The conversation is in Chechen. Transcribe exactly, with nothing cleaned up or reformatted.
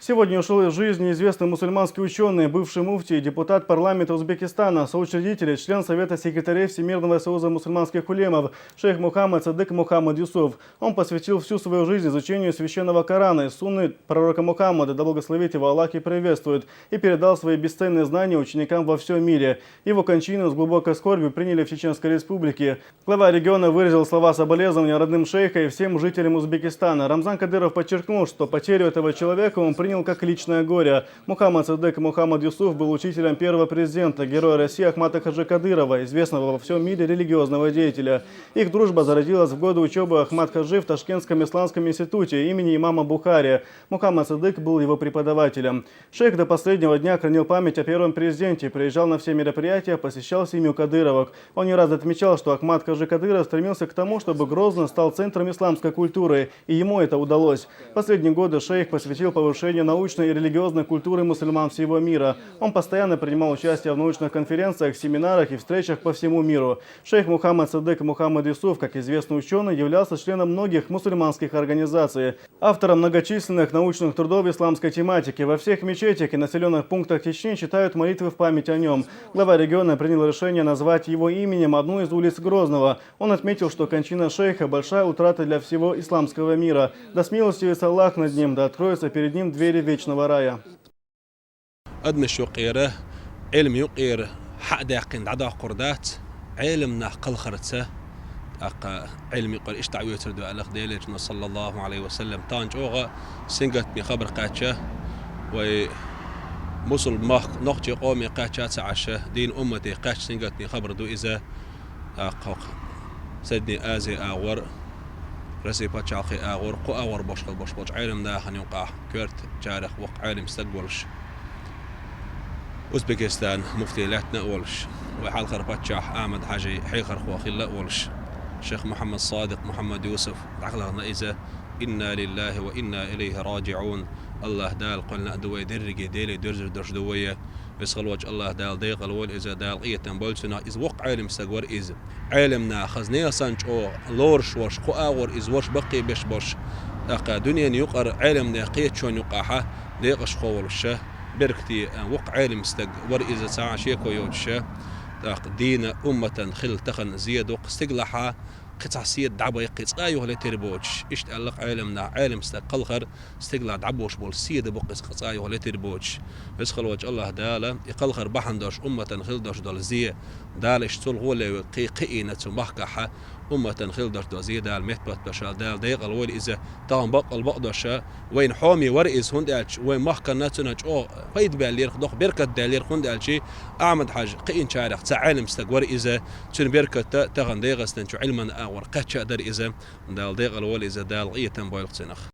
Сегодня ушел из жизни известный мусульманский ученый, бывший муфтий и депутат парламента Узбекистана, соучредитель и член Совета секретарей Всемирного союза мусульманских улемов, шейх Мухаммад Садык Мухаммад Юсуф. Он посвятил всю свою жизнь изучению священного Корана и сунны пророка Мухаммада, да благословит его Аллах и приветствует, и передал свои бесценные знания ученикам во всем мире. Его кончину с глубокой скорбью приняли в Чеченской Республике. Глава региона выразил слова соболезнования родным шейха и всем жителям Узбекистана. Рамзан Кадыров подчеркнул, что потерю этого человека он принял как личное горе. Мухаммад Садык Мухаммад Юсуф был учителем первого президента, героя России Ахмата Хаджи Кадырова, известного во всем мире религиозного деятеля. Их дружба зародилась в годы учебы Ахмат Хаджи в Ташкентском исламском институте имени имама Бухари. Мухаммад Садык был его преподавателем. Шейх до последнего дня хранил память о первом президенте, приезжал на все мероприятия, посещал семью Кадыровых. Он не раз отмечал, что Ахмат Хаджи Кадыров стремился к тому, чтобы Грозный стал центром исламской культуры, и ему это удалось. Последние годы шейх посвятил повышению научной и религиозной культуры мусульман всего мира. Он постоянно принимал участие в научных конференциях, семинарах и встречах по всему миру. Шейх Мухаммад Садык Мухаммад Юсуф, как известный ученый, являлся членом многих мусульманских организаций, автором многочисленных научных трудов исламской тематики. Во всех мечетях и населенных пунктах Чечни читают молитвы в память о нем. Глава региона принял решение назвать его именем одну из улиц Грозного. Он отметил, что кончина шейха — большая утрата для всего исламского мира. Да смилостивится Аллах над ним, да откроются перед ним двери вечного рая. Адамаш юкъера, Ӏилма юкъера хьадаьккхина дӀадоккхур дац, Ӏелам нах кхалхарца, тӀаккха Ӏилма юкъера иштта дӀавоьцур ду аьлла Делан Элчано, саллаллаху Ӏалайхи ва саллам. Тахан чӀогӀа сингаттаме хабар кхаьча, вай мусулман махка нохчий къоме кхаьча ца Ӏаш, дин уммате кхаьча сингаттаме хабар ду иза. ТӀаккха хӀокху Средней Ази агӀор, Росси пачхьалкхе агӀор, кху агӀор бошхал бош болчу Ӏелам нахана юкъахь коьртачарех воккха Ӏелам стаг волуш, Узбекистан муфти лаьттина а волуш, вай хьалхара паччахь Ахьмад-Хьажи хьехархо хилла а волуш, шейх Мухьаммад Садикъ Мухьаммад Юсуф дӀахьалхана иза. Инна лиллахи ва инна илайхи раджиӀун. Аллах Дала кхоьллина а ду вай, дерриге Деле доьрзур долуш ду вай. Веза хилла волчу Аллах Дала декъала войла иза, Дала къинхетам бойла цунах, иза воккха Ӏелам стаг вара иза. Ӏелам нах хаза нехан санна чӀогӀа лоруш волуш, кху агӀор иза волуш баккхийбеш болуш, тӀаккха дуьненан юкъара Ӏелам нехан кхеташонан юкъахьа декъашхо волуш, беркате воккха Ӏелам стаг вара иза, цхьа а шеко йоцуш. ТӀаккха дийна умматан хилла тахана зен доккха стигалахьа, кхин цхьа седа дӀабайккхий цкъа а юха летар боцуш. Иштта аьлла-кх Ӏелам наха, Ӏелам стаг кхалхар стигалахь дӀабош болу седа бу-кх иза цкъа а юха летар боцуш. Веза хилла волчу Аллах Дала и кхалхар бахьана долуш умматан хилла долуш долу зен Дала иштта цул гӀоле вай кхин кхиийна цу махкахьа, умматан хилла долуш долу зен Дала меттапатталаш, Дала декъала войла иза, тахана баккъал бакъдош, вайна хьоме вара иза, хӀунда аьлча вайн махканна цунах чӀогӀа пайда баьллера, доккха беркат даьллера, хӀунда аьлча Ахьмад-Хьажа кхиинчарех цхьа Ӏелам стаг вара иза, цуьнан беркатта тахана ДегӀастанчу Ӏилман агӀор кхаьчна а дара иза. Дала декъала войла иза, Дала къинхетам бойла цунах.